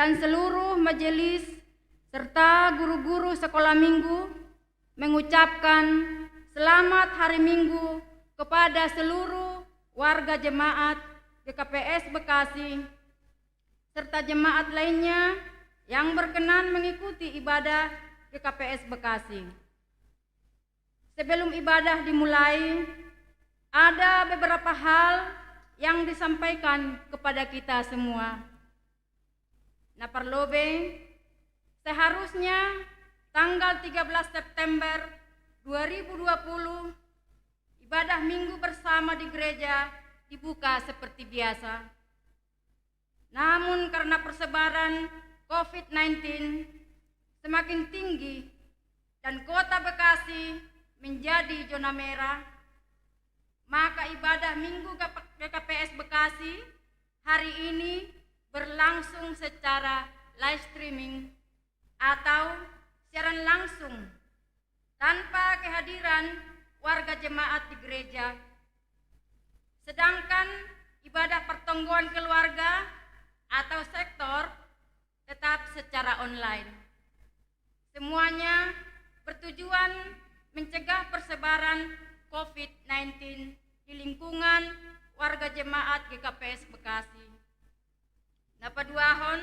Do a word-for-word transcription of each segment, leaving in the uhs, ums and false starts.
dan seluruh majelis serta guru-guru sekolah minggu mengucapkan selamat hari Minggu kepada seluruh warga jemaat G K P S Bekasi serta jemaat lainnya yang berkenan mengikuti ibadah G K P S Bekasi. Sebelum ibadah dimulai, ada beberapa hal yang disampaikan kepada kita semua. Na parlobei, seharusnya tanggal tiga belas September dua ribu dua puluh, ibadah Minggu bersama di gereja dibuka seperti biasa. Namun, karena persebaran covid sembilan belas semakin tinggi dan kota Bekasi menjadi zona merah, maka ibadah Minggu G K P S Bekasi hari ini berlangsung secara live streaming atau siaran langsung tanpa kehadiran warga jemaat di gereja. Sedangkan ibadah pertonggoan keluarga atau sektor tetap secara online. Semuanya bertujuan mencegah persebaran covid sembilan belas di lingkungan warga jemaat G K P S Bekasi. Na paduahon,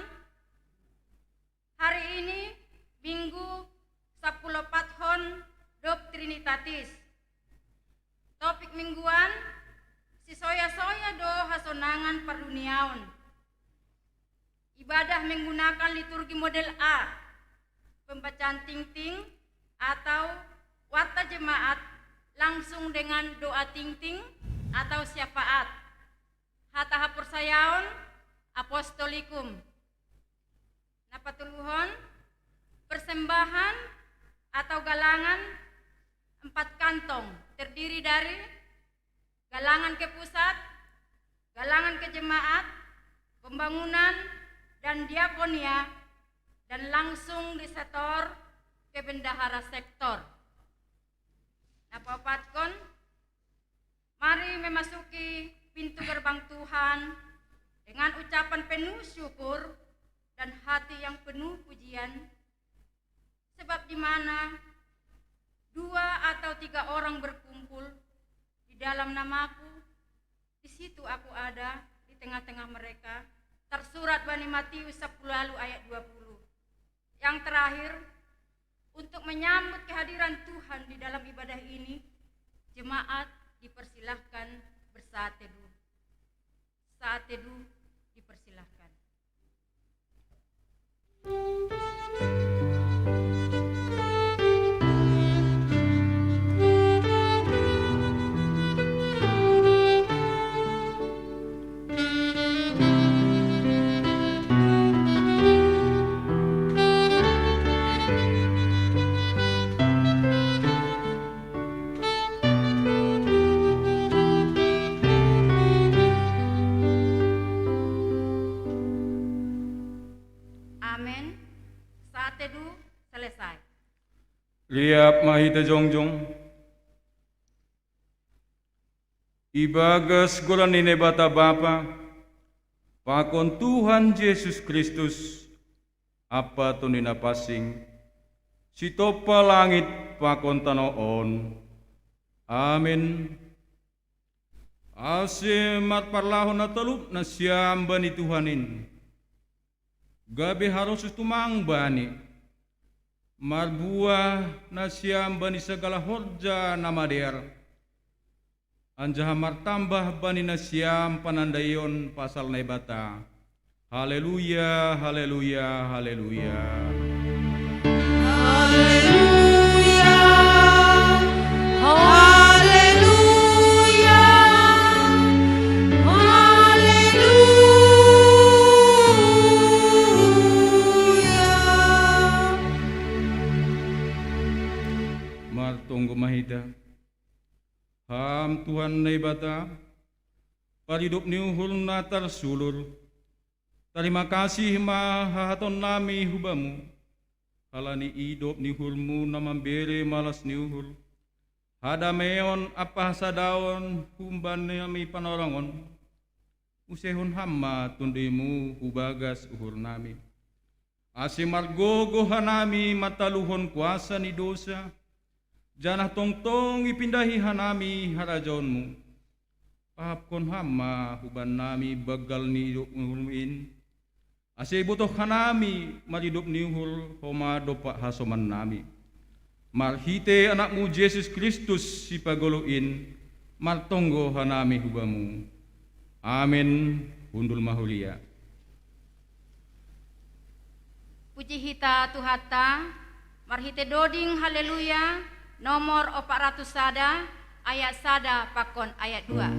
hari ini Minggu sapuluh pathon dob Trinitatis. Topik mingguan, sisoya-soya do hasonangan parduniaon. Ibadah menggunakan liturgi model A, pembacaan tingting atau warta jemaat langsung dengan doa tingting atau syafaat. Hata haporsayaon, apostolikum. Na patoluhon, persembahan atau galangan empat kantong terdiri dari galangan ke pusat, galangan ke jemaat, pembangunan, dan diakonia, dan langsung disetor ke bendahara sektor. Na paopatkon, mari memasuki pintu gerbang Tuhan dengan ucapan penuh syukur dan hati yang penuh pujian, sebab di mana dua atau tiga orang berkumpul di dalam namaku, di situ aku ada di tengah-tengah mereka, tersurat bani Matius sepuluh ayat dua puluh. Yang terakhir, untuk menyambut kehadiran Tuhan di dalam ibadah ini, jemaat dipersilahkan bersaat teduh. Saat teduh dipersilahkan. Amen. Saat teduh selesai. Liap ma hita jongjong. Ibagas goran ni Naibata Bapa, pakon Tuhan Jesus Kristus, Ampa Tondi Napansing, sitompa langit pakon tanoh on. Amen. Ase marparlahou na talup nasiam bani Tuhan in, gabe harosuh tumang Bani, marbuah nasiam bani sagala horja na madear, anjaha martambah bani nasiam panandaion pasal Naibata. Haleluya, haleluya, haleluya. Haleluya. Haleluya. Haleluya. Martonggo ma hita. Ham Tuhan Naibata, paridop ni uhur na tarsulur, tarima kasih ma hahatonnami hu Bamu, halani idop ni uhurMu na mambere malas ni uhur, hadameion ampa hasadaon humbani nami panorang on. Usehon Ham ma TondeiMu hu bagas uhurnami. Ase margogo hanami mataluhon kuasa ni dosa, janah tongtong ipindahi hanami harajaonmu. Pahapkon Ham ma hubannami banggal ni uhulmu in, ase ibotoh hanami maridop ni uhur homa dompak hasomannami. Marhitei Anakmu Jesus Kristus Sipagoluh in, martonggo hanami hu Bamu. Amen. Hundul ma huria. Puji hita Tuhanta, marhitei doding Haleluya, nomor opat ratus sada, ayat sada pakon ayat dua.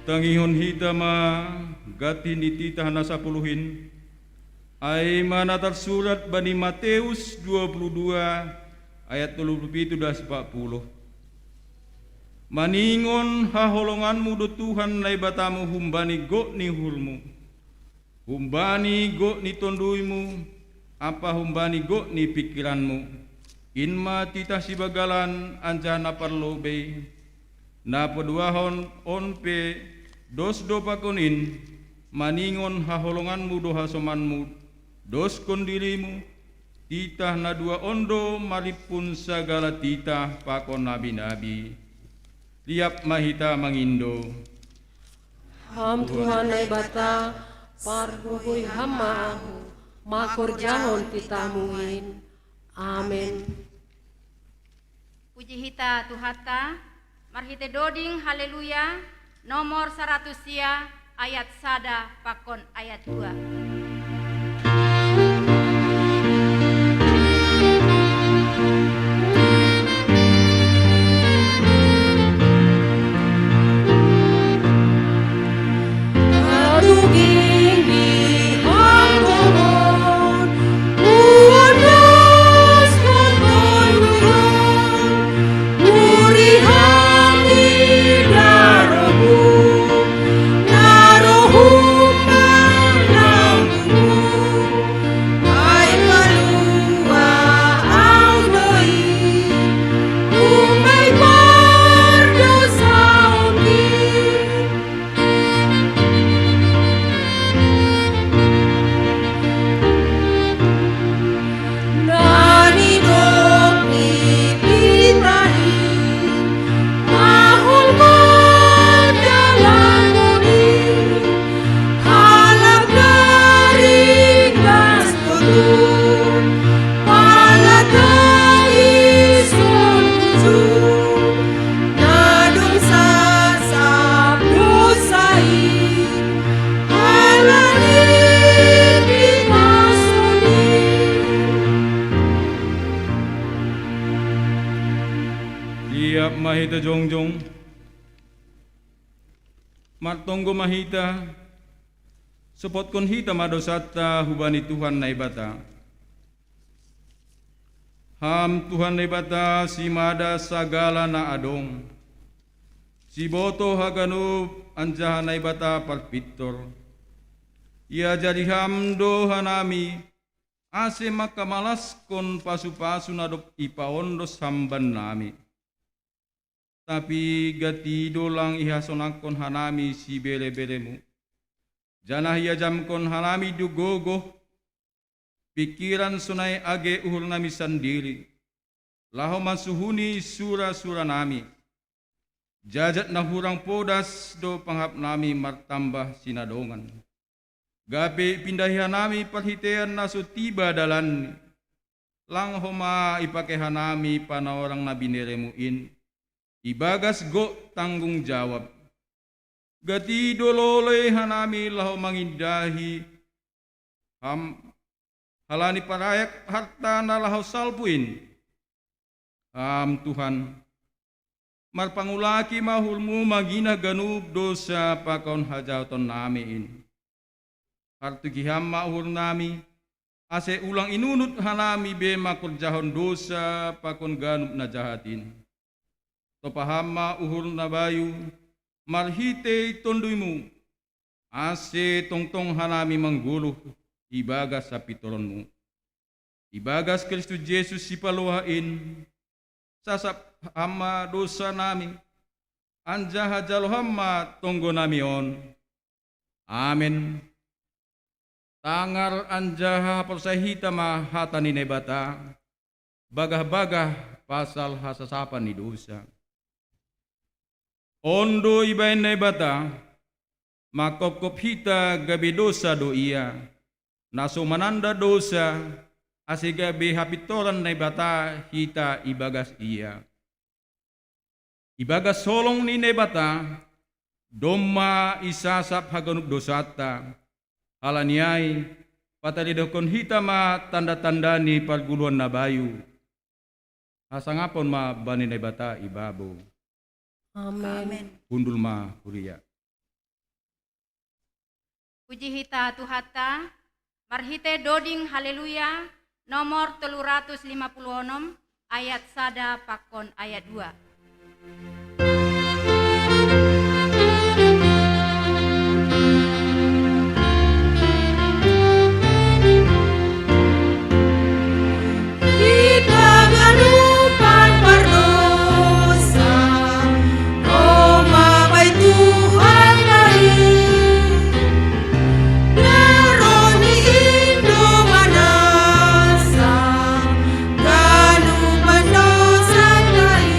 Tangihon hita ma ganti ni titah na sapuluh in, ai ma na tarsurat bani Mateus dua puluh dua ayat tolu puluh pitu das empat puluh. Maningon haholonganmu do Tuhan Naibatamu humbani gok ni uhurmu, humbani gok ni tonduymu, ampa humbani gok ni pingkiranmu. In ma titah sibanggalan anjaha na parlobei. Na paduahon on pe dos do pakon in, maningon haholonganmu do hasomanmu, doskon dirimu, titah na dua on do marimpun sagala titah pakon nabi-nabi. Liap ma hita mangindo. Ham Tuhan Naibata, pargogoi Ham ma ahu, mangkorjahon titahmu in. Amen. Puji hita Tuhanta, marhitei doding Haleluya, nomor saratus sia, ayat sada pakon ayat dua. Jongjong, martonggo ma hita, sopotkon hita ma dosanta hubani Tuhan Naibata. Ham Tuhan Naibata, simada sagala na adong, siboto haganup anjaha Naibata parpintor. Iajari Ham do hanami, ase mangkamalaskon pasu-pasu na dob ipaondos Ham bannami. Tapi gati do lang ihasonangkon hanami sibere-bereMu, janah iajamkon hanami do gogoh, pingkiran sonai age uhurnami sandiri, laho mansuhuni sura-suranami. Jajat na hurang podas do panghapnami martambah sinadongan. Gabe ipindahi hanami parhiteian na so tiba dalanni, lang homa ipake hanami panorang na binereMu in, ibagas gok tanggung jawab. Gati do lolei hanami laho mangindahi Ham, halani parayak harta na laho salpu in. Ham Tuhan, marpangulaki ma uhurMu manginah ganup dousa pakon hajahatonnami in. Hartuki Ham ma uhurnami, ase ulang inunut hanami be mangkorjahon dousa pakon ganup na jahat in. Topa Ham ma uhur na bayu marhitei TonduyMu, ase tongtong hanami manggoluh ibagas hapintoronMu. Ibagas Kristus Jesus Sipaloha in, sasap Ham ma dousanami, anjaha jalo Ham ma tonggonami on. Amen. Tangar anjaha haporsayaon hita ma hata ni Naibata, bagah-bagah pasal hasasapan ni dousa. On do ibahen Naibata, mangkopkop hita gabe dousa do Ia, na so mananda dousa, ase gabe hapintoran Naibata hita ibagas Ia. Ibagas holong ni Naibata, domma isasap haganup dousanta. Halani ai, pataridahonkon hita ma tanda-tanda ni pargoluhan na bayu. Hasangapon ma bani Naibata i babou. Amen. Amen. Hundul ma huria. Puji hita Tuhanta, marhitei doding Haleluya, nomor tolu ratus lima puluh onom, ayat sada pakon ayat dua. Hita ganupan pardosa, Roh ma bai Tuhan nai. Daroh ni in do manasa ganupan dousanta i.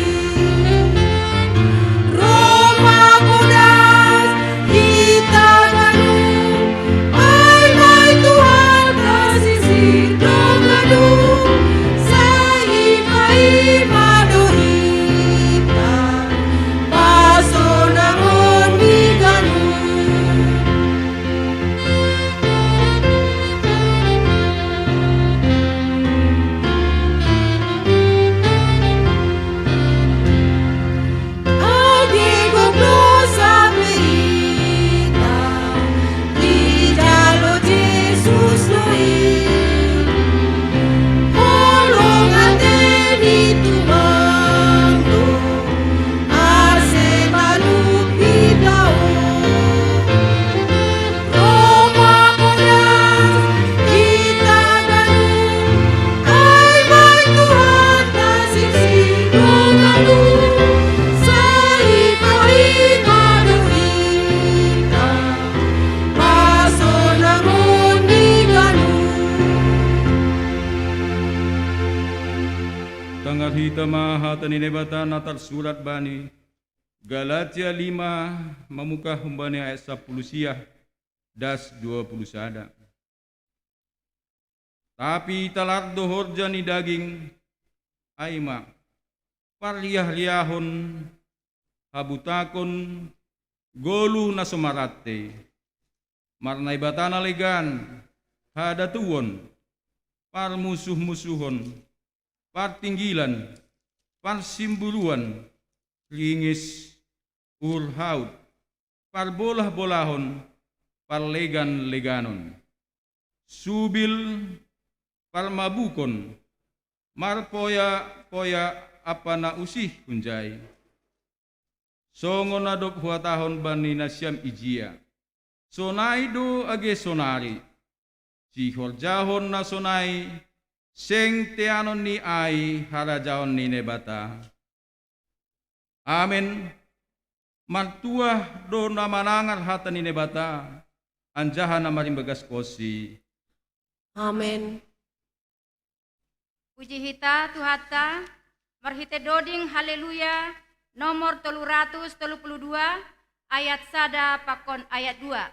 Roh ma podas hita ganup, ai bai Tuhan tasirsir do ganup, sai ipaima do hita pasonangon ni ganup. Age gok dousa pe hita, ijalo Jesus do i. Holong atei ni Tuhan do, ase talup hita on. Roh ma podas hita ganup, ai bai Tuhan tasirsir do ganup, sai ipaima do hita pasonangon ni ganup. Tangar hita ma hata ni Naibata na tarsurat bani Galatia lima, mamungkah humbani ayat sapuluh sia, das dua puluh sada. Tapi talar do horja ni daging, ai ma, parriah-riahon, habutakon, goluh na so marantei, marnaibata na legan, hadatuon, parmusuh-musuhon, partinggilan, parsimburuan, ringis, urhaut, parbolah-bolahon, parlegan-leganon, subil, parmabukon, marpoya-poya ampa na usih hunjai. Songon na dob huhatahon bani nasiam ijia: Sonai do age sonari, sihorjahon na sonai seng teanon ni ai harajaon ni Naibata. Amen. Martuah do na manangar hata ni Naibata, anjaha na marimbagaskonsi. Amen. Puji hita Tuhanta, marhite doding Haleluya nomor tolu ratus tolu puluh dua, ayat sada pakon ayat dua.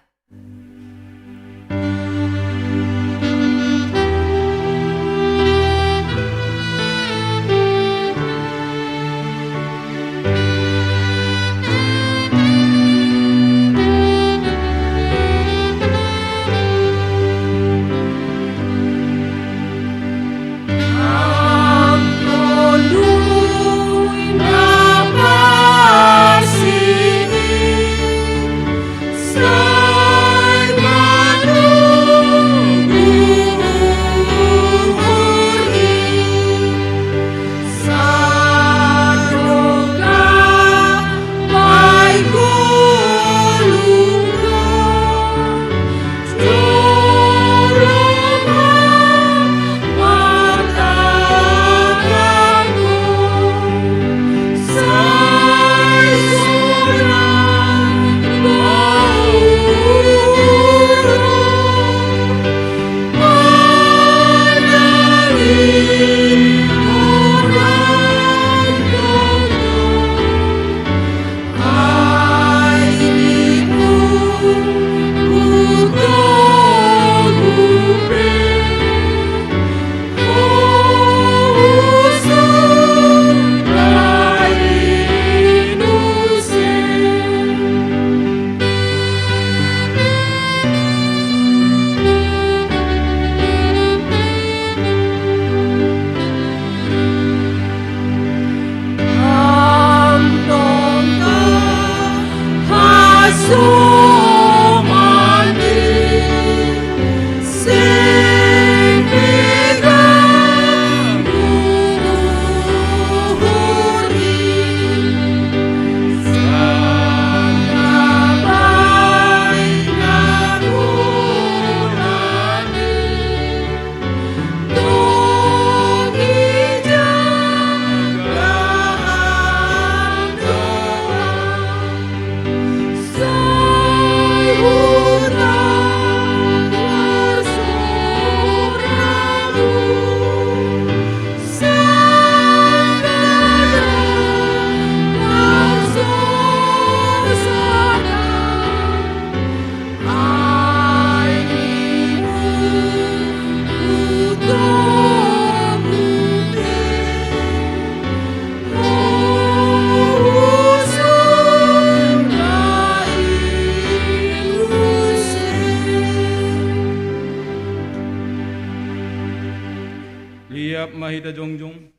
Liap ma hita jongjong.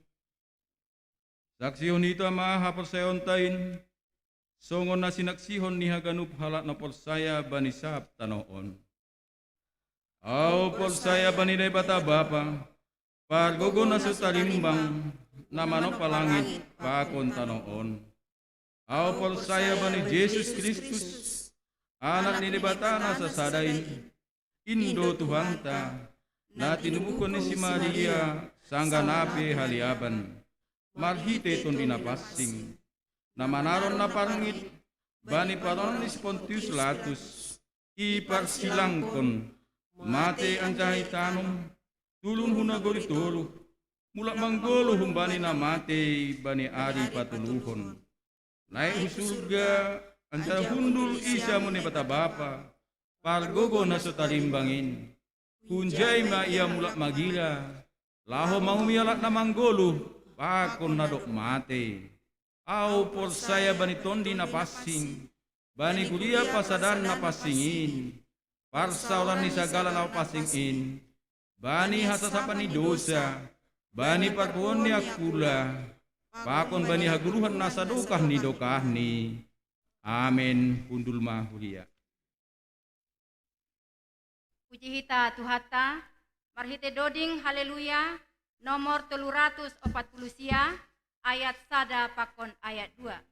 Saksihon hita ma haporsayaonta in, songon na sinaksihon ni haganup halak na porsaya bani sab tanoh on. Ahu porsaya bani Naibata Bapa, pargogo na so tarimbang, na manompa langit pakon tanoh on. Ahu porsaya bani Jesus Kristus, Anak ni Naibata na sasada in, in do Tuhanta, na tinubuhon ni si Maria sanggah na pe haliaban, marhite Tondi Napansing, na manaron na parngit bani paronan ni si Pontius Latus, iparsilangkon, mate anjaha itanom, turun hu nagori toruh, mulak manggoluh humbani na matei bani ari patoluhon. Naek hu surga, anjaha hundul i siamun Naibata Bapa, pargogo na so tarimbang in. Hunjai ma Ia mulak magira, laho manguhumi halak na manggoluh pakon na dob mate. Ahu porsaya bani Tondi Napansing, bani kuria pasadan na pansing in, parsaoran ni sagala na pansing in, bani hasasapan ni dosa, bani parpuhoon ni angkula, pakon bani haguruhan nasa dokah ni dokahni. Amen. Hundul ma huria. Puji hita Tuhanta, marhite doding Haleluya, nomor tolu ratus opat puluh sia, ayat sada pakon ayat dua.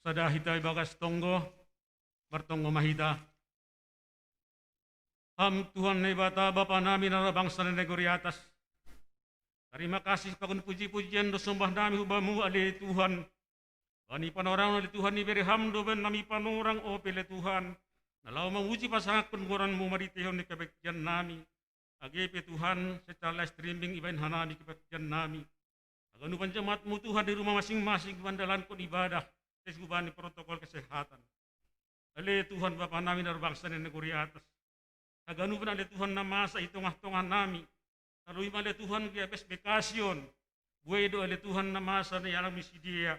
Sada hita ibagas tonggo, martonggo ma hita. Ham Tuhan Naibata, Bapa nami na ro bangsa na nagori atas. Tarima kasih pakon puji-pujian do sombah nami hu Bamu ale Tuhan. Bani panorang ale Tuhan, ibere Ham do baen nami panorang ope ale Tuhan, na laho mamuji pasangaphon goranMu marhiteihon ni kebaktian nami. Age pe Tuhan, secara live streaming ibaen hanami kebaktian nami. Haganupan jemaatMu Tuhan di rumah masing-masing mandalankon ibadah, tes hubani protokol kesehatan. Ale Tuhan, Bapa nami na ro bangsa na nagori atas. Haganupan ale Tuhan na masa i tongah-tongah nami. Taluhon ma ale Tuhan ge abes bekasi on. Buei do ale Tuhan na masa na ialami sidea.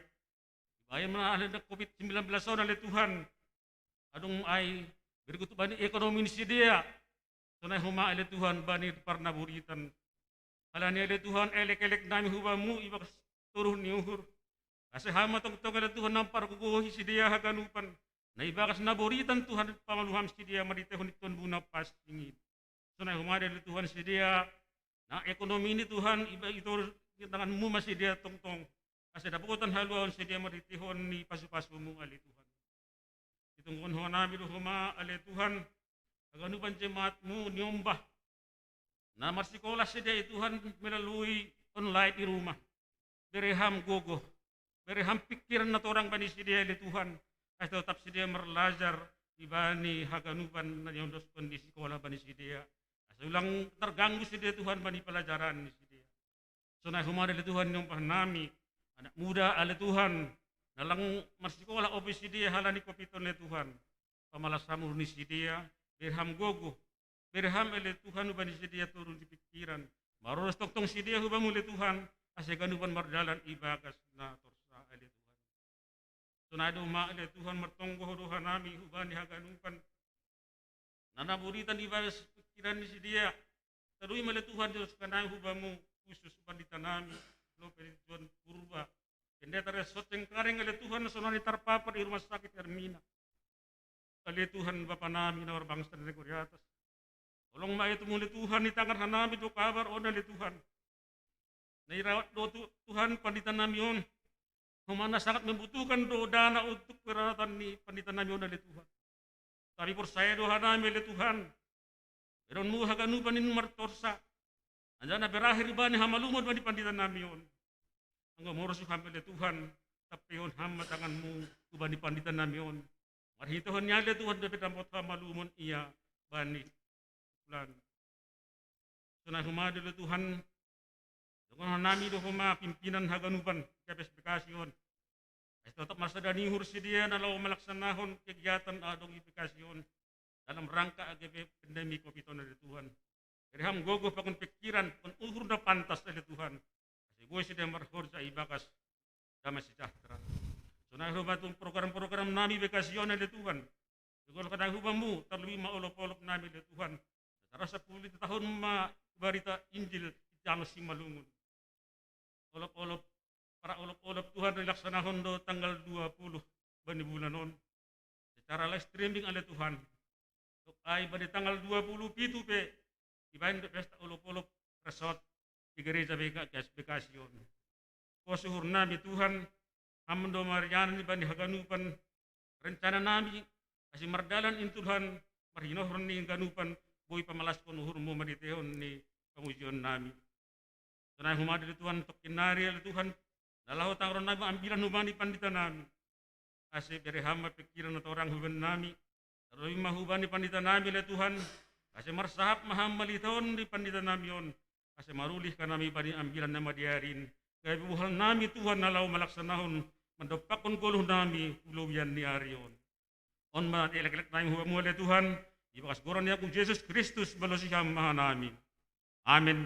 Ibaen ma ale na covid sembilan belas on ale Tuhan. Adong ai bergutu bani ekonomi ni sidea. Sonai homa ale Tuhan bani parnaboritan. Halani ale Tuhan elek-elek nami hu Bamu ibagas toruh ni uhur. Ase Ham ma tongtong ale Tuhan na mampargogohi sidea haganupan. Na ibagas naboritan Tuhan pamaluhon sidea marhiteihon ni tondu na pansing i. Sonai homa ale Tuhan sidea, na ekonomi ni Tuhan iba i toruh di tanganMu ma sidea tongtong. Ase dapotan haluaon sidea marhiteihon ni pasu-pasuMu ale Tuhan. Itonggohon nami do homa ale Tuhan, haganupan jemaatMu niombah. Na marsikola sidea i Tuhan melalui online i rumah. Bere Ham gogo. Bere Ham pikiran na torang bani sidea ale Tuhan. Ase totap sidea marlajar ibani haganupan na niondoskon ni sikola bani sidea. Ase ulang targanggu sidea Tuhan bani palajaran ni sidea. Sonai homa ale Tuhan niombah nami, anak muda ale Tuhan, na lang marsikola ope sidea halani covid on ale Tuhan. Pamalas Ham uhur ni sidea, bere Ham gogo. Bere Ham ale Tuhan hubani sidea torung ni pikiran. Maroros tongtong sidea hubamu ale Tuhan, ase ganupan mardalan ibagas na torsa ale Tuhan. Sonai do ma ale Tuhan martonggo Ho do hanami hubani haganupan na naboritan ibagas pikiran ni sidea. Tarlumobi ma ale Tuhan, torus hanami hubamu, khusus pandita nami, Lope Ridwan Purba, Pendeta Resot Cengkareng ale Tuhan, sonari tarpapar di rumah sakit Hermina. Ale Tuhan, Bapa nami na marbangsa di negeri atas, holong ma itomu ale Tuhan, itangar hanami do kabar on ale Tuhan. Na irawat do tu-, Tuhan pandita nami on. Homa na sangat membutuhkan do dana untuk perawatan ni pandita nami on ale Tuhan. Tapi porsaya do hanami ale Tuhan, berenmu haganupan in martorsa, anjaha na berakhir bani hamalumon bani pandita nami on. Anggo morosi Ham ale Tuhan, tampehon Ham ma tanganmu hubani pandita nami on. Marhitehon ni ale Tuhan dope dapot hamalumon ia bani bulan. Sonai homa ale Tuhan, dohonon nami do homa pimpinan haganupan G K P S Bekasi on, ase totop marsada ni uhur sidea na laho malaksanahon kegiatan adong i Bekasi on dalam rangka age pe pandemi covid on ale Tuhan. Bere Ham gogo pakon pikiran, pakon uhur na pantas ale Tuhan, ase boi sidea marhorja ibagas damai sejahtera. Sonai homa tu program-program nami Bekasi on ale Tuhan, igolhon hanami hubamu, tarlumobi ma olop-olop nami ale Tuhan. Tarasa puli tahun ma barita Injil di tano Simalungun. Olop-olop, para olop-olop Tuhan dilaksanahon do tanggal dua puluh bani bulan on secara live streaming ale Tuhan. Tung ai bani tanggal dua puluh pitu pe dibahen do pesta olop-olop resort di gereja B K K S Bekasi on. Pos uhur nami Tuhan, Ham do marianan bani haganupan rencana nami, ase mardalan in Tuhan, marhinohor ni ganupan, boi pamalaskon uhurmu marhiteihon ni pamujion nami. Sonai homa ale Tuhan, tongkin nari ale Tuhan, na laho tangaron nami ambilan hubani pandita nami, ase bere Ham ma pikiran na torang hubani nami. Tarlumobi ma hubani pandita nami ale Tuhan, ase marsahap ma Ham maliton di pandita nami on, ase marulih hanami bani ambilan na madiari in, gabe bohal nami Tuhan na laho malaksanahon, mandompakkon goluh nami hu lobian ni ari on. On ma elekelek nami hubamu ale Tuhan, ibagas goran ni Tuhanmu Jesus Kristus, malosi Ham ma hanami. Amen.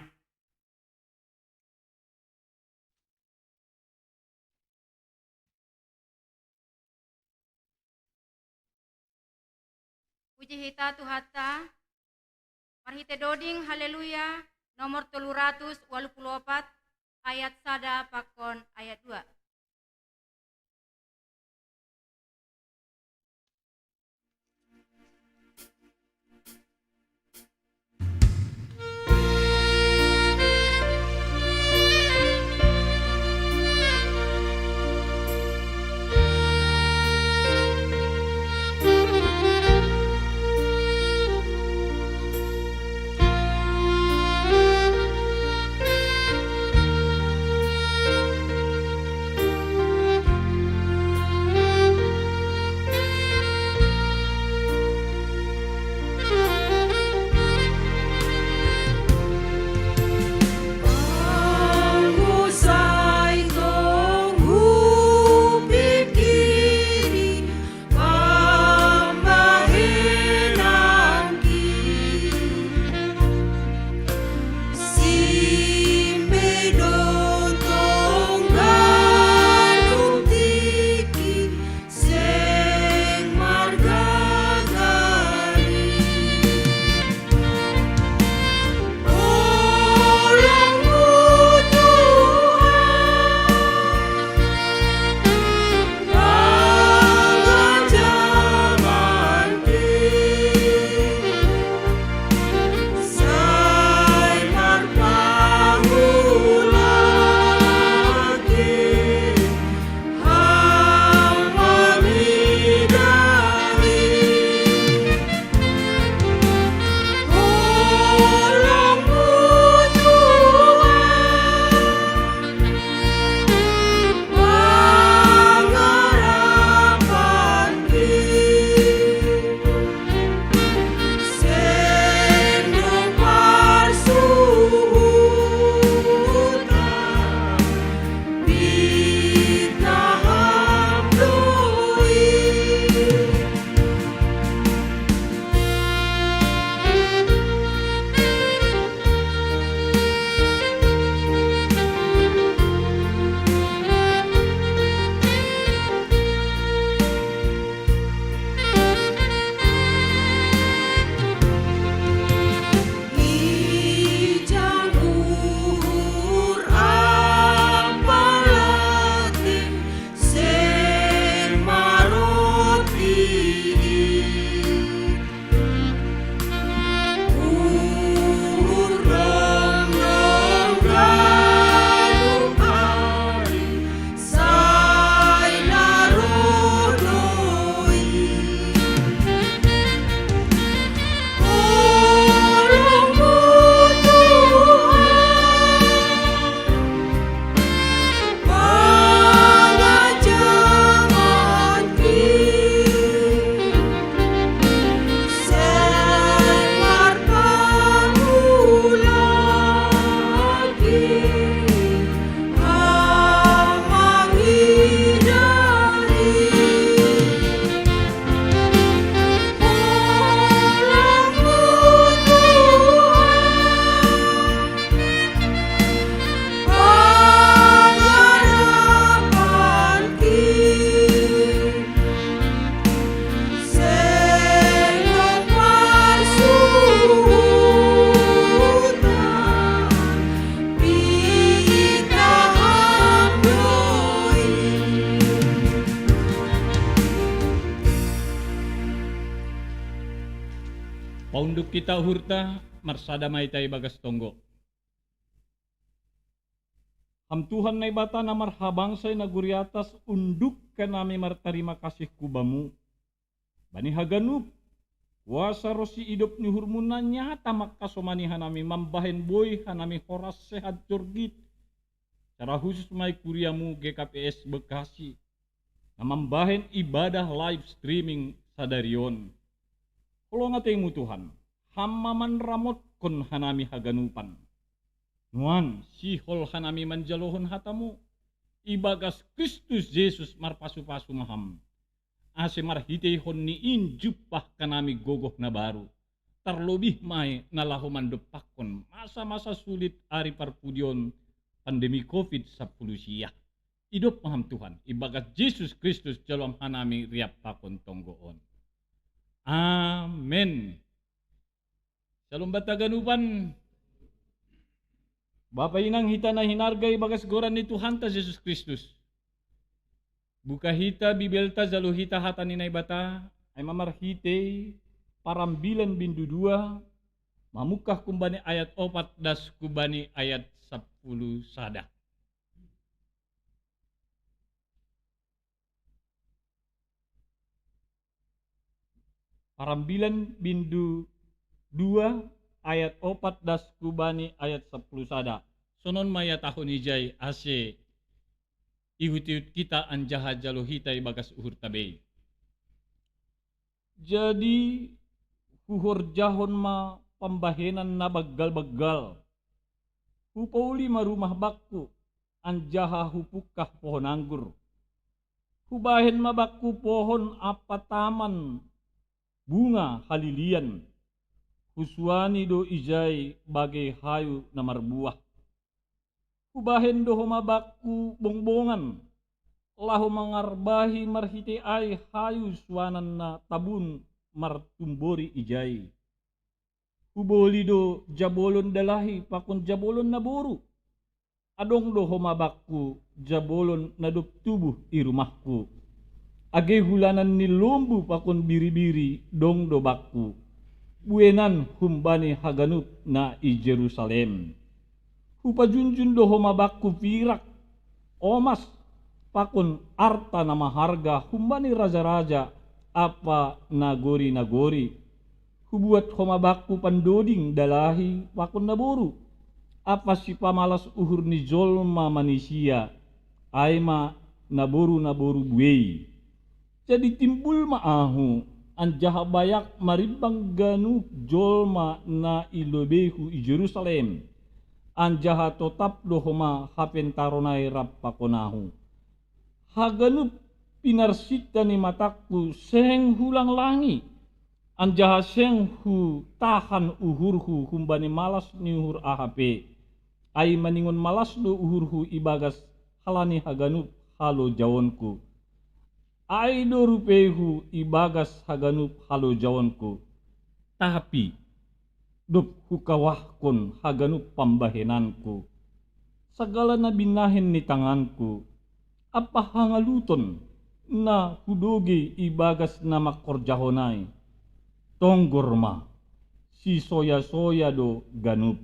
Puji hita Tuhanta, marhite doding Haleluya nomor tolu ratus walu pulu opat, ayat sada pakon ayat dua. Paunduk hita uhurta, marsada ma hita ibagas tonggo. Ham Tuhan Naibata na marhabangsa i nagori atas, unduk hanami martarima kasih hu Bamu bani haganup kuasa ronsi idop ni uhurMu na nyata mangkasomani hanami mambahen boi hanami horas sehat jorgit, secara khusus ma i kuriaMu G K P S Bekasi na mambahen ibadah live streaming sadari on. Holong ateiMu Tuhan, Ham ma manramotkon hanami haganupan. Nuan, sihol hanami manjalohon hataMu. Ibagas Kristus Jesus marpasupasu ma Ham, ase marhiteihon ni in jumpah hanami gogoh na baru, tarlobih ma i na laho mandompakkon masa-masa sulit ari parpudion pandemi covid sampulu sia. Idop ma Ham Tuhan, ibagas Jesus Kristus jaloon hanami riap pakon tonggo on. Amen. Syalom banta haganupan. Bapa inang hita na hinarga ibagas goran ni Tuhanta Jesus Kristus, buka hita Bibelta, jalo hita hata ni Naibata, ai ma marhitei Parambilan bindu dua, mamungkah humbani ayat opat das humbani ayat sampulu sada. Parambilan bindu dua ayat opat das humbani ayat sampulu sada. Sonon ma ihatahon ijai ase ihut-ihut hita anjaha jalo hita ibagas uhurta bei. Jadi huhorjahon ma pambahenan na banggal-banggal, hupauli ma rumah bangku, anjaha hupungkah pohon anggur. Hubahen ma bangku pohon ampa taman bunga halilian, husuani do ijai bagei hayu na marbuah. Hubahen do homa bangku bongbongan, laho mangarbahi marhitei ai hayu suanan na tabun martumbori ijai. Huboli do jabolon dalahi pakon jabolon naboru. Adong do homa bangku jabolon na dob tubuh i rumahku. Age hulanan ni lombu pakon biri-biri dong do bangku, buenan humbani haganup na i Jerusalem. Hupajunjun do homa bangku pirak, omas, pakon arta na maharga humbani raja-raja ampa nagori-nagori. Hubuat homa bangku pandoding dalahi pakon naboru, ampa sipamalas uhur ni jolma manisia, ai ma naboru-naboru buei. Jadi timbul ma ahu, anjaha bayak marimbang ganup jolma na i lobeihu i Jerusalem, anjaha totap do homa hapentaron ai rap pakon ahu. Haganup pinarsinta ni matangku seng hulanglangi, anjaha seng hutahan uhurhu humbani malas ni uhur aha pe. Ai maningon malas do uhurhu ibagas halani haganup halojaonku. Ai do rupeihu ibagas haganup halojaonku. Tapi dob hukawahkon haganup pambahenanku, sagala na binahen ni tanganku, ampa hangaluton na hudogei ibagas na mangkorjahon ai, tonggor ma, sisoya-soya do ganup,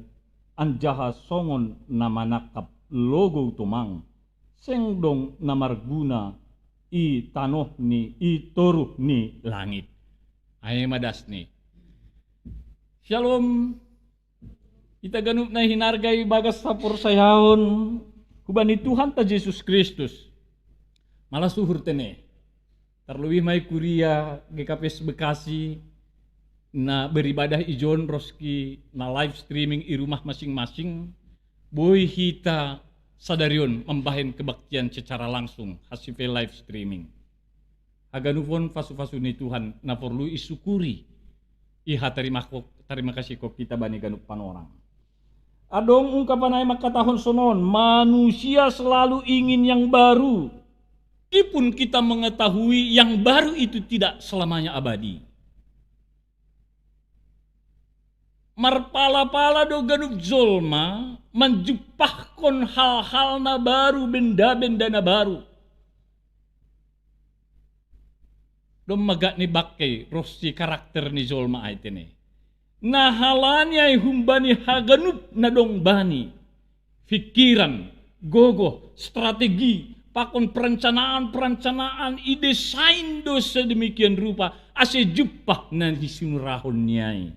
anjaha songon na manangkap logou tomang, seng dong na marguna i tanoh ni, i toruh ni langit. Ai ma dasni. Syalom. Hita ganup na hinarga ibagas haporsayaon humbani Tuhanta Jesus Kristus. Malas uhur tene. Tarlobih ma i kuria G K P S Bekasi na beribadah ijon ronsi na live streaming i rumah masing-masing, boi hita sadari on mambahen kebaktian secara langsung, hansit pe live streaming. Haganup on pasu-pasu ni Tuhan na porlu isyukuri. I hatarima ko-, tarima kasihkon hita bani ganup panorang. Adong ungkapan ai mangkatahon sonon, manusia selalu ingin yang baru. Meskipun kita mengetahui yang baru itu tidak selamanya abadi. Marpala-pala do ganup jolma manjumpahkon hal-hal na baru, benda-benda na baru. Domma gak ni bangkei ronsi karakter ni jolma ai tene. Na halani ai humbani haganup na dong bani, pikiran, gogoh, strategi, pakon perencanaan-perencanaan i desain do sedemikian rupa, ase jumpah na nisinurahon ni ai.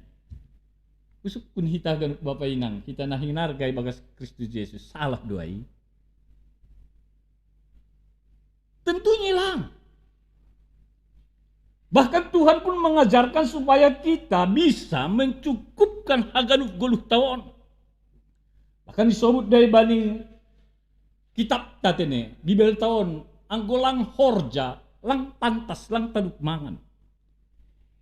Usukkun hita ganup bapa inang, hita na hinarga ibagas Kristus Jesus, salah do ai? Tentunya lang. Bahkan Tuhan pun mengajarkan supaya kita bisa mencukupkan haganup goluh taon. Bahkan disobut dari bani kitab tatene, Bibel taon, anggo lang horja, lang pantas, lang taduk mangan.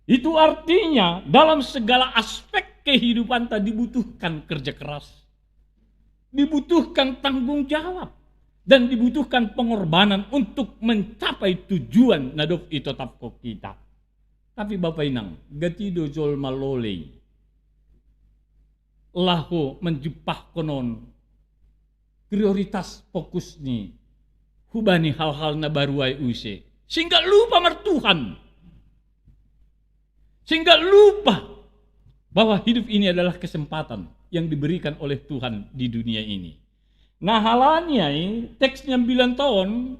Itu artinya dalam segala aspek kehidupan tadi dibutuhkan kerja keras. Dibutuhkan tanggung jawab dan dibutuhkan pengorbanan untuk mencapai tujuan na dob itetapkon hita. Tapi bapa inang, gati do jolma lolei laho manjumpahkon on prioritas fokus ni hubani hal-hal na baru ai use, sehingga lupa martuhan, sehingga lupa bahwa hidup ini adalah kesempatan yang diberikan oleh Tuhan di dunia ini. Na halani ai teks nyambilan taon,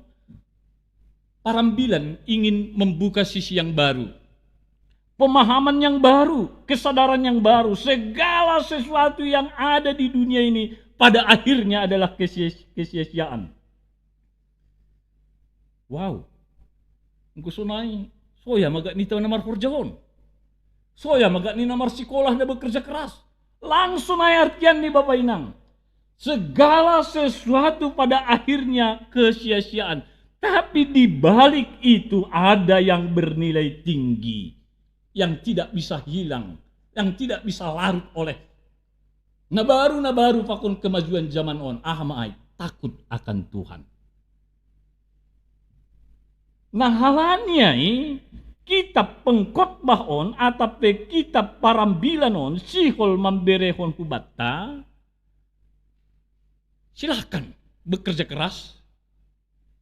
parambilan ingin membuka sisi yang baru, pemahaman yang baru, kesadaran yang baru. Segala sesuatu yang ada di dunia ini pada akhirnya adalah kesia-, kesia-siaan. Wow. Enggo sonai, soya ma gak ni tau na marhorja on? Soya ma gak ni na marsikolah, na bekerja keras? Lang sonai artian ni bapa inang. Segala sesuatu pada akhirnya kesia-siaan. Tapi di balik itu ada yang bernilai tinggi, yang tidak bisa hilang, yang tidak bisa larut oleh na baru, na baru pakon kemajuan zaman on. Aha ma ai? Takut akan Tuhan. Na halani ai kitab Pengkhotbah on atap pe kitab Parambilan on sihol mamberehon hubanta, silahkan bekerja keras,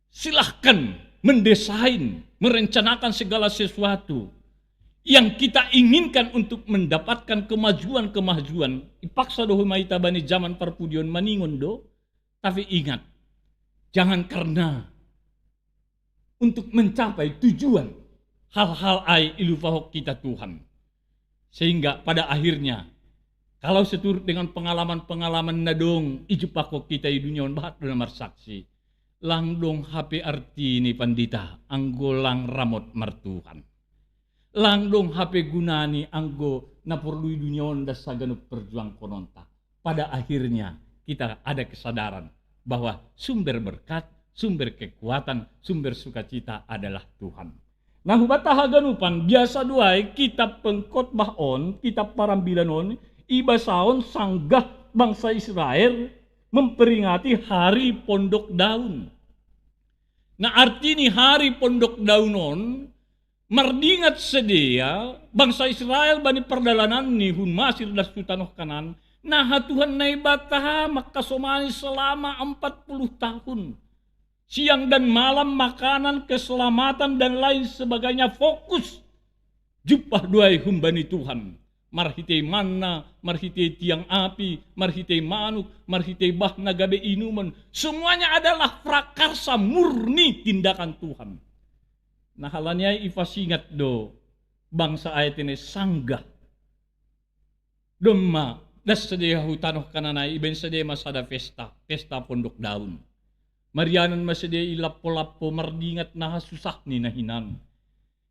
silahkan mendesain, merencanakan segala sesuatu yang kita inginkan untuk mendapatkan kemajuan-kemajuan. Ipaksa do homa hita bani zaman parpudi on maningon do, tapi ingat, jangan karena untuk mencapai tujuan hal-hal ai ilupahon hita Tuhan. Sehingga pada akhirnya, kalau seturut dengan pengalaman-pengalaman na dong ijumpahkon hita i dunia on, bahat do na marsaksi, lang dong hape artini pandita anggo lang ramot martuhan. Lang dong hape gunani anggo na porlu i dunia on das haganup perjuangkononta. Pada akhirnya kita ada kesadaran bahwa sumber berkat, sumber kekuatan, sumber sukacita adalah Tuhan. Na hubanta haganupan, biasa do ai kitab Pengkhotbah on, kitab Parambilan on, ibasahon sanggah bangsa Israel memperingati Hari Pondok Daun. Na arti ni Hari Pondok Daun on, mardingat sidea bangsa Israel bani pardalananni hun Masir das tu tanoh Kanaan, naha Tuhan Naibata mangkasomani selama empat puluh tahun. Siang dan malam makanan, keselamatan, dan lain sebagainya, fokus jumpah do ai humbani Tuhan. Marhitei manna, marhitei tiang api, marhitei manuk, marhitei bah na gabe inumon, semuanya adalah prakarsa murni tindakan Tuhan. Na halani ai ipasingat do bangsa ai tene sanggah. Domma das sidea hu tanoh Kanaan ai, ibaen sidea ma sada pesta, pesta pondok daun. Marianan ma sidea i lampo-lampo mardingat naha susah ni na hinan.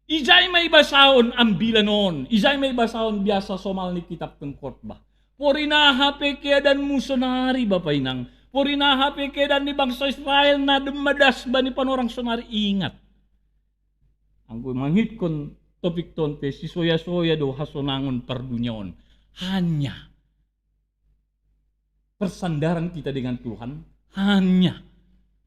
Ijai ma ibasahon ambilan on, ijai ma ibasahon biasa somal ni kitab Pengkhotbah. Porinaha pe keadaanmu sonari, bapa inang, porinaha pe keadaan ni bangsa Israel na domma das bani panorang sonari, ingat. Anggo mangihuthon topik tonte, sisoya-soya do hasonangon parduniaon. Hanya persandaran kita dengan Tuhan, hanya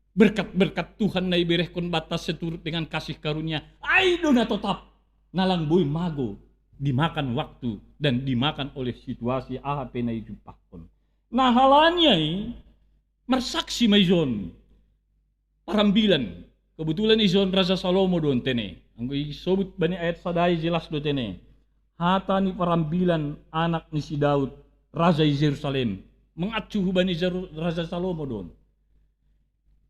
berkat-berkat Tuhan na iberehkon banta seturut dengan kasih karunia, ai do na totap, na lang boi mago dimakan waktu dan dimakan oleh situasi aha pe na ijumpahkon. Na halani ai marsaksi ma ijon. Parambilan. Kebetulan ijon Raja Salomo do on tene. Anggo isobut bani ayat sada i jelas do tene. Hata ni parambilan anak ni si Daud, raja i Jerusalem, mangacu hubani Jeru-, raja Salomo don.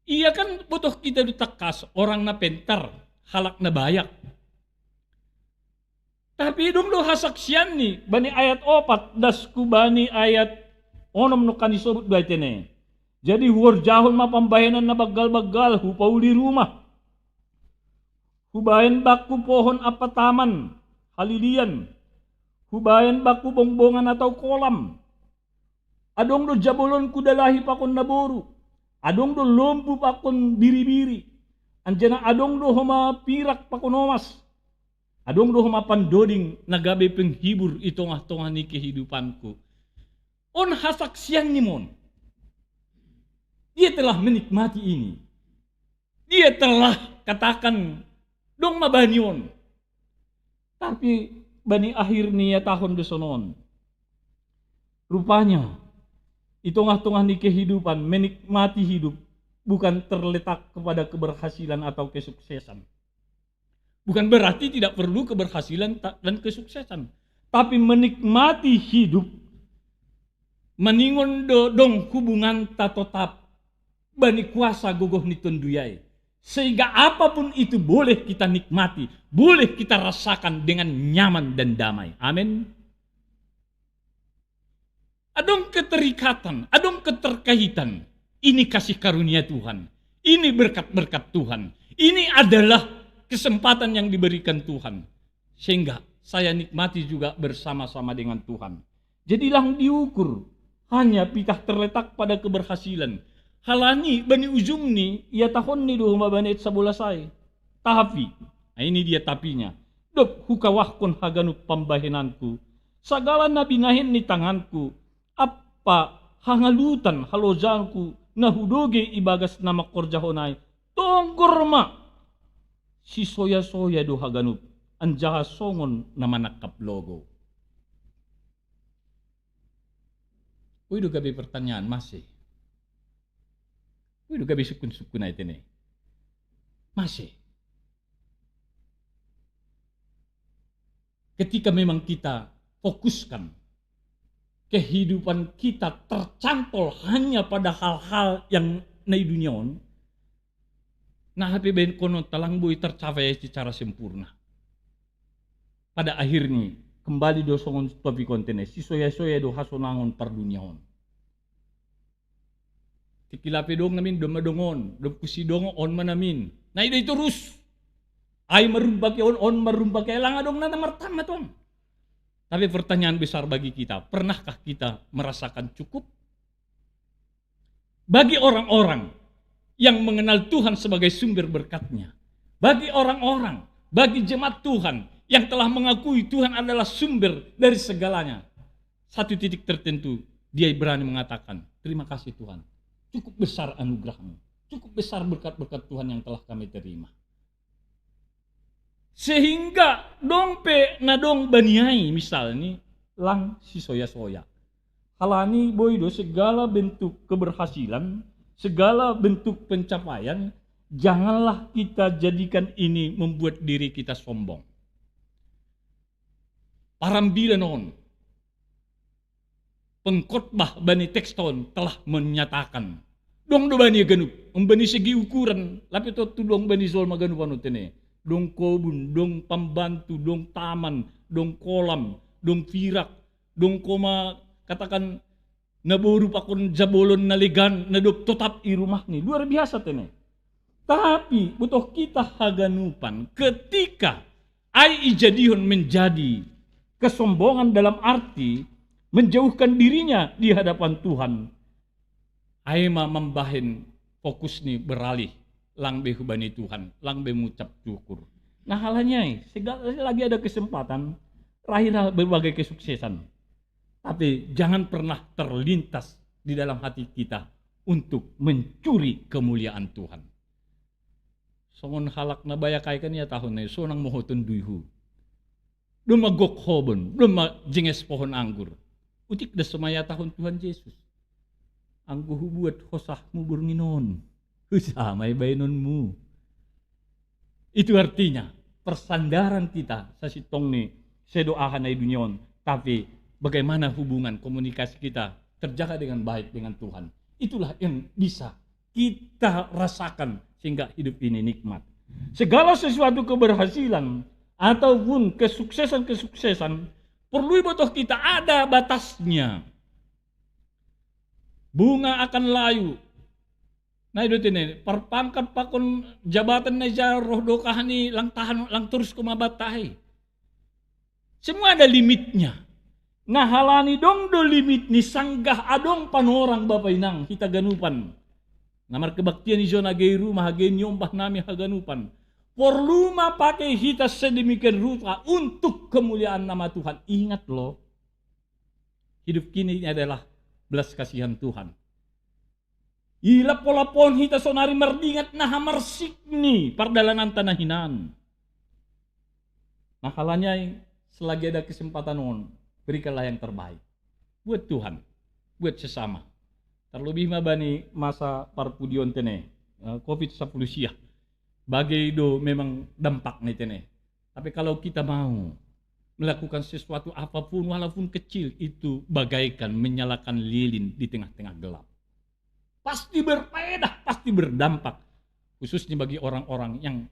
Ia kan botoh kita do takkas, orang na pentar, halak na bayak. Tapi dong do hasaksianni, bani ayat opat das ku bani ayat onom nongkan isobut do ai tene. Jadi huorjahon ma pambahenan na banggal-banggal, hupauli rumah. Hubaen bakku pohon apataman, halilian. Hubaen bakku bongbongan atau kolam. Adong do jabolonku dalahi pakon naboru. Adong do lombu pakon biri-biri. Anjana adong do homa pirak pakon omas. Adong do homa pandoding na gabe penghibur i tongah-tongah ni kehidupanku. On hasaksianni mon. Dia telah menikmati ini. Dia telah katakan, dong ma bani on. Tapi bani akhir ni ia tahun do sonon. Rupanya, i tongah-tongah ni kehidupan, menikmati hidup bukan terletak kepada keberhasilan atau kesuksesan. Bukan berarti tidak perlu keberhasilan ta-, dan kesuksesan. Tapi menikmati hidup, maningon do dong hubunganta totap bani kuasa gogoh ni Tonduy ai. Sehingga apapun itu boleh kita nikmati, boleh kita rasakan dengan nyaman dan damai. Amin. Adong keterikatan, adong keterkaitan. Ini kasih karunia Tuhan. Ini berkat-berkat Tuhan. Ini adalah kesempatan yang diberikan Tuhan. Sehingga saya nikmati juga bersama-sama dengan Tuhan. Jadi lang diukur hanya pitah terletak pada keberhasilan. Halani bani ujungni, ia tahonni do homa bani ayat sabolas ai. Tapi, nah ini dia tapinya. Dob hukawahkon haganup pambahenanku, sagala na binahen ni tanganku, ampa hangalutan halojanku na hudogei ibagas na mangkorjahon ai, tonggor ma. Sisoya-soya do haganup, anjaha songon na manangkap logou. Ui do gabe pertanyaan, mase? Ui do gabe sukun-sukun ai tene. Mase? Ketika memang kita fokuskan kehidupan kita tercantol hanya pada hal-hal yang na i dunia on, nah hape baen konon talang boi tercapai secara sempurna. Pada akhirnya kembali do songon topik on tene, sisoya-soya do hasonangon pardunia on. Tikilap pe dong namin, doma dongon, dop kusi dongon, on ma namin. Nah, ida itu rus. Ai marumpake on, on marumpake ai, lang adong na martama tuan. Tapi pertanyaan besar bagi kita, pernahkah kita merasakan cukup? Bagi orang-orang yang mengenal Tuhan sebagai sumber berkatnya, bagi orang-orang, bagi jemaat Tuhan yang telah mengakui Tuhan adalah sumber dari segalanya, satu titik tertentu dia berani mengatakan, "Terima kasih Tuhan, cukup besar anugerahmu, cukup besar berkat-berkat Tuhan yang telah kami terima." Sehingga dong pe na dong bani ai misalni lang sisoya-soya. Halani boi do segala bentuk keberhasilan, segala bentuk pencapaian, janganlah kita jadikan ini membuat diri kita sombong. Parambilan on, pengkhotbah bani teks on telah menyatakan, dong do bani ganup, bani segi ukuran, lape tontu dong bani jolma ganup, anu tene. Dong kobun, dong pambantu, dong taman, dong kolam, dong pirak, dong homa, katakan, naboru pakon jabolon na legan na dob totap i rumahni. Luar biasa tene. Tapi botoh kita haganupan, ketika ai ijadihon menjadi kesombongan dalam arti menjauhkan dirinya di hadapan Tuhan, ai ma mambahen fokusni beralih, lang be hubani Tuhan, lang be mengucap syukur. Nah, halani ai, segala lagi ada kesempatan, raihlah berbagai kesuksesan. Tapi jangan pernah terlintas di dalam hati kita untuk mencuri kemuliaan Tuhan. Songon halak na bayak ai kan ihatahon, sonang mohoton duyhu. Doma gok hobon, doma jenges pohon anggur. Utik das ma ihatahon Tuhan Jesus, "Anggo hubuat hosahmu borngin on, husaha ma i baenonmu." Itu artinya, persandaran kita sasintongni sedoahan di dunia on, tapi bagaimana hubungan komunikasi kita terjaga dengan baik dengan Tuhan. Itulah yang bisa kita rasakan sehingga hidup ini nikmat. Segala sesuatu keberhasilan ataupun kesuksesan-kesuksesan perlu ibotoh kita ada batasnya. Bunga akan layu. Nah, itu tene, perpangkat pakon jabatan na ija roh do kahani lang tahan, lang terus ko mabatai. Semua ada limitnya. Nah, halani dong do limit ni sanggah adong panorang bapa inang hita ganupan. Na markebaktian ijo na gei rumah, gei niombah nami haganupan. Porlu ma pakai hita sedemikian rupa untuk kemuliaan nama Tuhan. Ingat loh, hidup kini ini adalah belas kasihan Tuhan. Ila pola pon hita sonari mardingat na hamarsik ni pardalanan tanah hinan. Nah, halanyai selagi ada kesempatan on, berikanlah yang terbaik buat Tuhan, buat sesama. Terlebih ma bani masa parpudion tene, eh, covid sepuluh siah. Bagai do memang dampak ni tene. Tapi kalau kita mau melakukan sesuatu apapun walaupun kecil, itu bagaikan menyalakan lilin di tengah-tengah gelap. Pasti berfaedah, pasti berdampak. Khususnya bagi orang-orang yang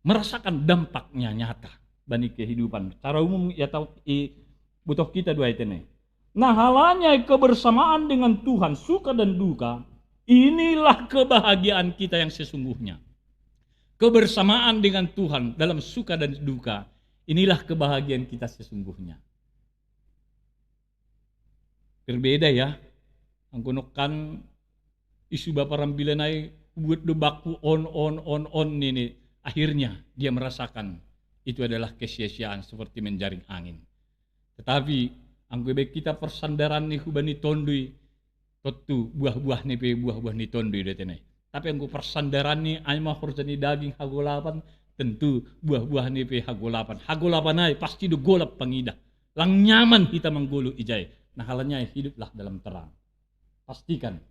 merasakan dampaknya nyata bani kehidupan. Cara umum ya tahu i butuh kita dua itu nih. Nah, halanya kebersamaan dengan Tuhan, suka dan duka, inilah kebahagiaan kita yang sesungguhnya. Kebersamaan dengan Tuhan dalam suka dan duka, inilah kebahagiaan kita sesungguhnya. Berbeda ya. Anggonokkan isu baparambilanai buat do baku on, on, on, on nini. Akhirnya dia merasakan itu adalah kesia-siaan seperti menjaring angin. Tetapi anggo baik kita persandaran ni hubani tondui, tentu buah-buah ni pe buah-buah ni tondui do tene. Tapi anggo persandaran ni ai ma horja ni daging hagolapan, tentu buah-buah ni pe hagolapan. Hagolapan ai pasti do golap pangidah. Lang nyaman hita manggolu ijai. Nah, halanya hiduplah dalam terang. Pastikan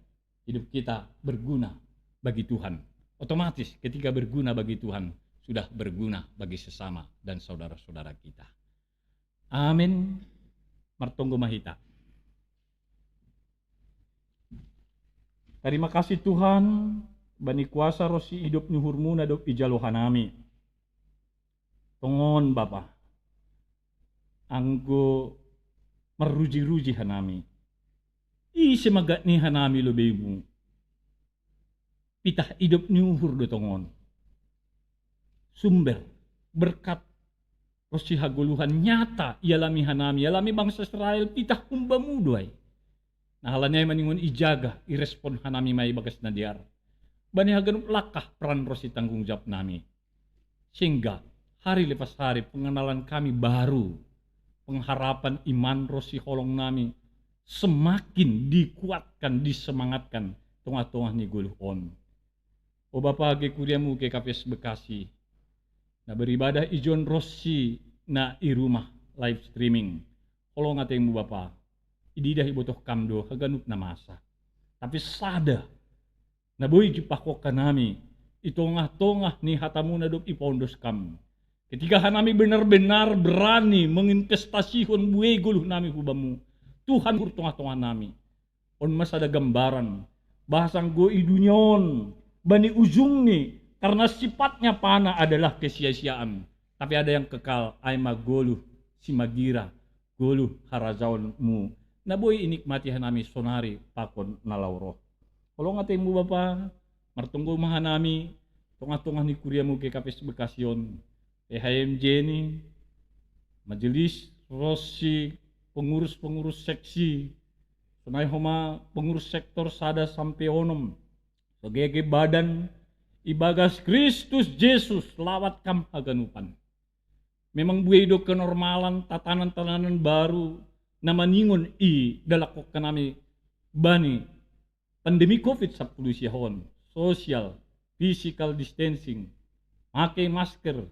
hidup kita berguna bagi Tuhan. Otomatis ketika berguna bagi Tuhan, sudah berguna bagi sesama dan saudara-saudara kita. Amin. Martonggo ma hita. Terima kasih Tuhan, bani kuasa ro si hidup nuhurmu na dop ijalo hanami. Tongon Bapa, anggo marruji-ruji hanami. Ise magat ni hanami lobeimu. Pitah idop ni uhur do tongon. Sumber, berkat, ro si hagoluhan nyata ialami hanami, ialami bangsa Israel pitah humbamu do ai. Nah, halani ai maningon ijaga, irespon hanami mai bagas na dear. Bani haganup langkah peran ro si tanggung jawab nami. Sehingga hari lepas hari pengenalan kami baru, pengharapan iman ro si holong nami semakin dikuatkan, disemangatkan tongah-tongah ni goluh on. O Bapa, ge kuriamu ke K P S Bekasi na beribadah ijon ro si na i rumah live streaming. Holong atengmu Bapa, ididah ibotoh kam do haganup na masa. Tapi sada na boi jumpahkon hanami i tongah-tongah ni hatamu na dop ipaondos kam. Ketika hanami benar-benar berani menginvestasihon buei goluh nami hubamu, Tuhan, hur tongah-tongah nami. On ma sada gambaran bahasa anggo i dunia on bani ujungni, karena sifatnya fana adalah kesia-siaan. Tapi ada yang kekal, ai ma goluh simagira, goluh harajaonmu na boi inikmati hanami sonari pakon na laho roh. Holong atengmu Bapa, martonggo ma hanami tongah-tongah ni kuriamu G K P S Bekasi on, P H M J ni, majelis ro si pengurus-pengurus seksi, sonai homa pengurus sektor sada sampe onom, sebagai badan ibagas Kristus Jesus lawat kam haganupan. Memang buei do kenormalan, tatanan-tatanan baru na maningon i dalakkonkan nami bani pandemi covid sepuluh siahon, social, physical distancing, pakai masker,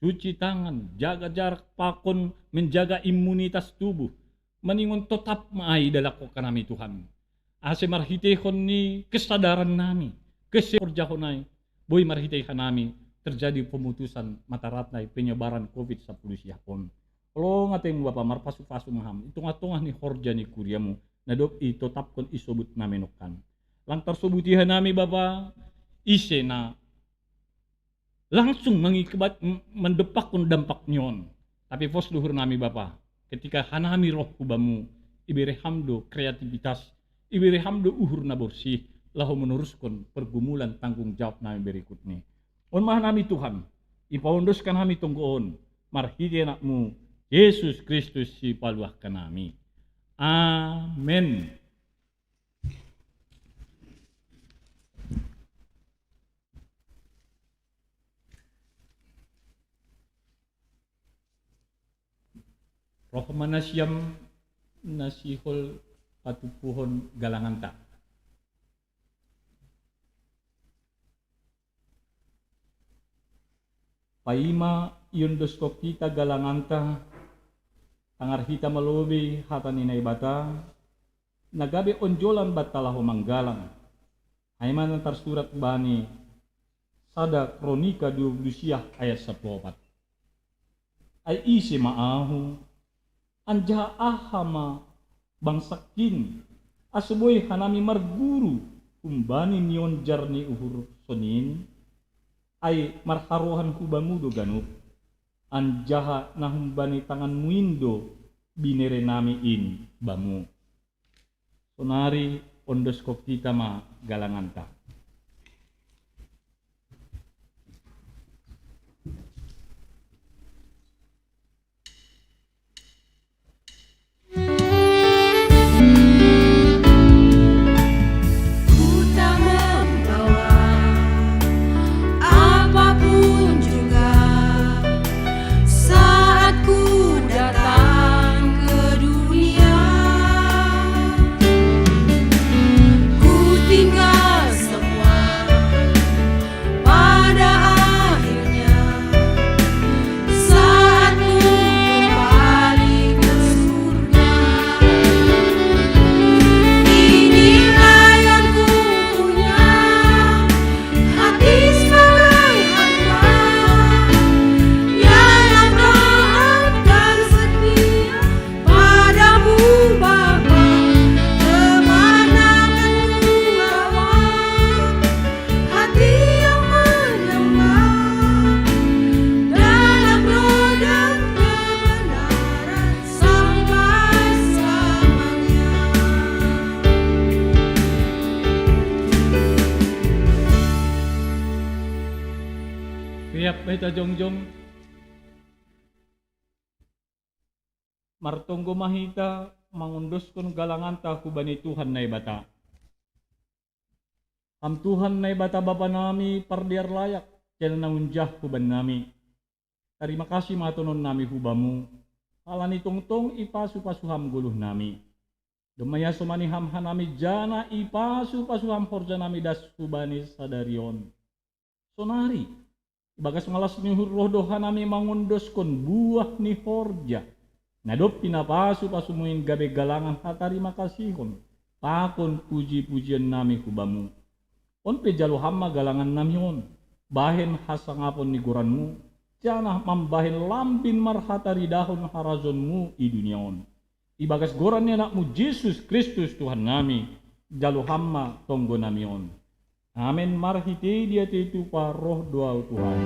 cuci tangan, jaga jarak pakon menjaga imunitas tubuh, maningon totap ma ai dalakkonkan nami Tuhan. Ase marhiteihon ni kesadaran nami, keseorjahon ai, boi marhitei hanami terjadi pemutusan mata rantai penyebaran covid sepuluh siahon. Holong atemu Bapa, marpasu-pasu ma hami i tongah-tongah ni horja ni kuriamu, na dob itotapkon i sobut nami nongkan. Lang tarsobuti hanami Bapa, ise na langsung mangikibat, m-, mandompakkon dampak ni on. Tapi pos do uhur nami Bapa, ketika hanami roh hu Bamu, ibere Ham do kreativitas, ibere Ham do uhur na borsih, laho manoruskon pergumulan tanggung jawab nami berikutni. On ma hanami Tuhan, ipaondoskan hami tonggo on, marhite Anakmu, Jesus Kristus sipaluahkan nami. Amen. Roh ma nasiam na sihol patumpuhon galanganta. Paima iondoskon hita galanganta, tangar hita ma lobei hata ni Naibata, na gabe onjolan banta laho manggalang. Ai ma na tarsurat bani sada Kronika dua puluh sia ayat sapuluh opat. Ai ise ma ahu, anjaha aha ma bangsangkin, ase boi hanami marguru humbani nionjar ni uhur sonin? Ai marharohan hu Bamu do ganup, anjaha na humbani tanganMu in do binere nami in Bamu. Sonari ondoskon hita ma galanganta. Ku tak membawa apapun juga saat ku datang ke dunia. Ku tinggal semua pada akhirnya, saat ku kembali ke surga. Inilah yang ku punya, hati sebagai hamba yang doa dan setia padamu Bapa, kemana pun ku bawa hati yang menyembah dalam roh dan kebenaran sampai selamanya. Riap ma hita jongjong. Martonggo ma hita mangondoskon galanganta hubani Tuhan Naibata. Ham Tuhan Naibata Bapa nami, pardear layak, jala na unjah hubannami. Tarima kasih ma tonon nami hu Bamu, halani tongtong ipasu-pasu Ham goluh nami. Domma iasomani Ham hanami, jala ipasu-pasu Ham horja nami das hubani sadari on. Sonari, ibagas malas ni uhur roh do hanami mangondoskon buah ni horja na dob pinapasu-pasuMu in gabe galangan hatarima kasihon pakon puji-pujian nami hu Bamu. On pe jalo Ham ma galangan nami on, bahen hasangapon ni goranMu, janah mambahen lambin marhataridahon harajaonMu i dunia on. Ibagas goran ni AnakMu Jesus Kristus Tuhan nami, jalo Ham ma tonggo nami on. Amen. Marhitei diatei tupa roh do Ahu Tuhan.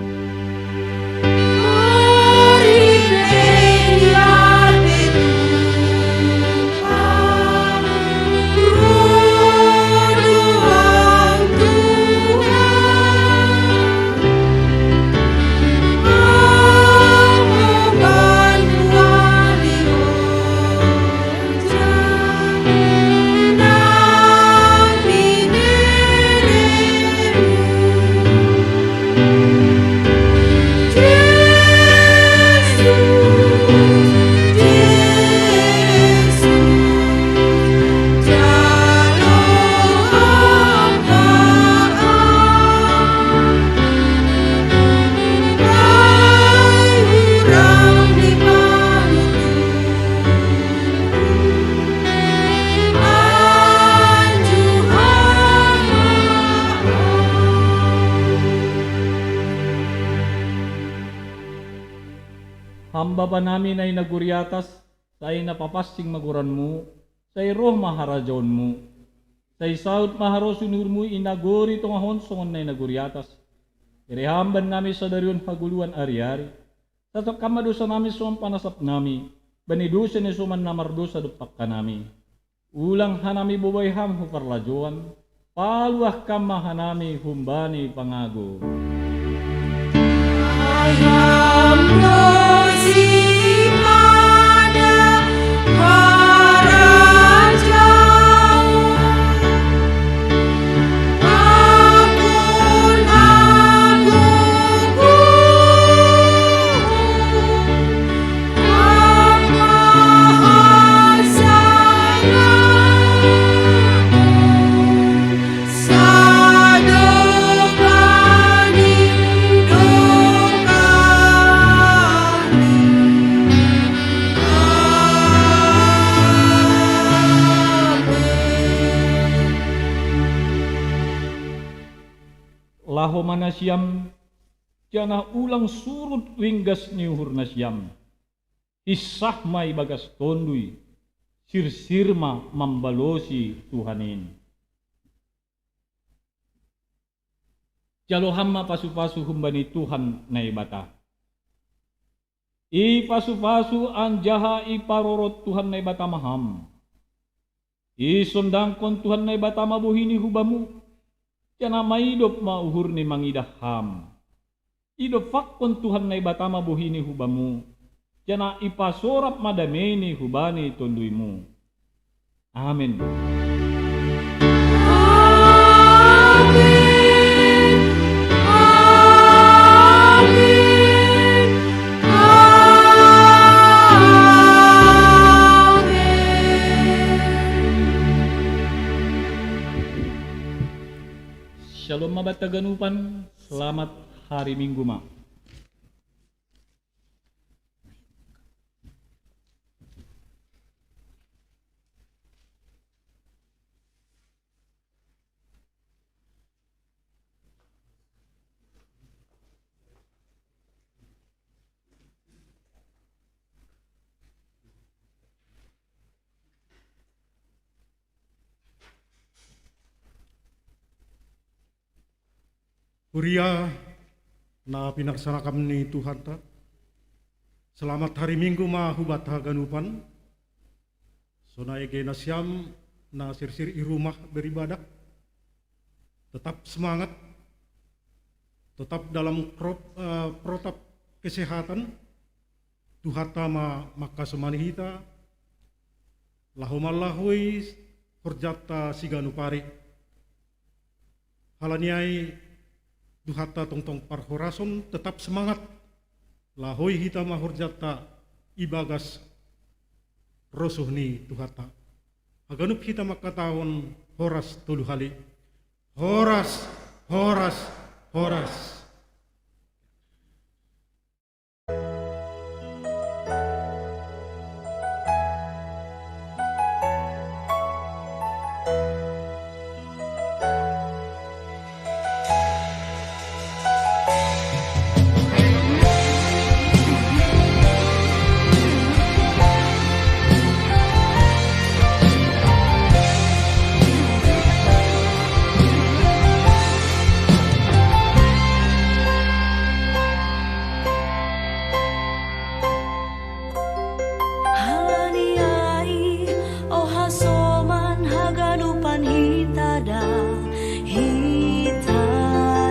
Ham Bapa nami na i nagori atas, sai na papansing ma goranMu, sai roh ma harajaonMu, sai saut ma harosuan ni uhurMu i nagori tonga on songon na i nagori atas. Bere Ham bannami sadari on hagoluhan ari-ari. Sasap Ham ma dosa nami songon panasap nami bani dosa ni soman na mardosa dompak hanami. Ulang hanami bobai Ham hu parlajouan, paluah Ham ma hanami humbani pangago. Ai Ham do simada harajaon, agung-agung. Laho ma nasiam, janah ulang surut ringgas ni uhur nasiam. Hinsah ma ibagas tonduy, sirsir ma mambalosi Tuhan in. Jalo Ham ma pasu-pasu humbani Tuhan Naibata. Ipasu-pasu anjaha iparorot Tuhan Naibata ma Ham. Isondangkon Tuhan Naibata ma bohi-Ni hu Bamu, janah maidop ma uhur-Ni mangidah Ham. Idompakkon Tuhan Naibata ma bohi-Ni hu Bamu, janah ipasorap ma damei-Ni hubani tonduyMu. Amen. Amen. Amen. Amen. Syalom ma banta haganupan, selamat hari Minggu ma. Huria na pinarsangap ni Tuhanta, selamat hari Minggu ma hu banta haganupan. Sonai age nasiam na sirsir i rumah beribadah, tetap semangat, tetap dalam krop-, eh, protap kesehatan, Tuhanta ma mangkasomani hita, laho manlahoi horjanta siganup ari. Halani ai Tuhanta tongtong parhorason, tetap semangat. Lahoi hita ma horjanta ibagas rosuh ni Tuhanta. Haganup hita mangkatahon horas tolu hali. Horas, horas, horas.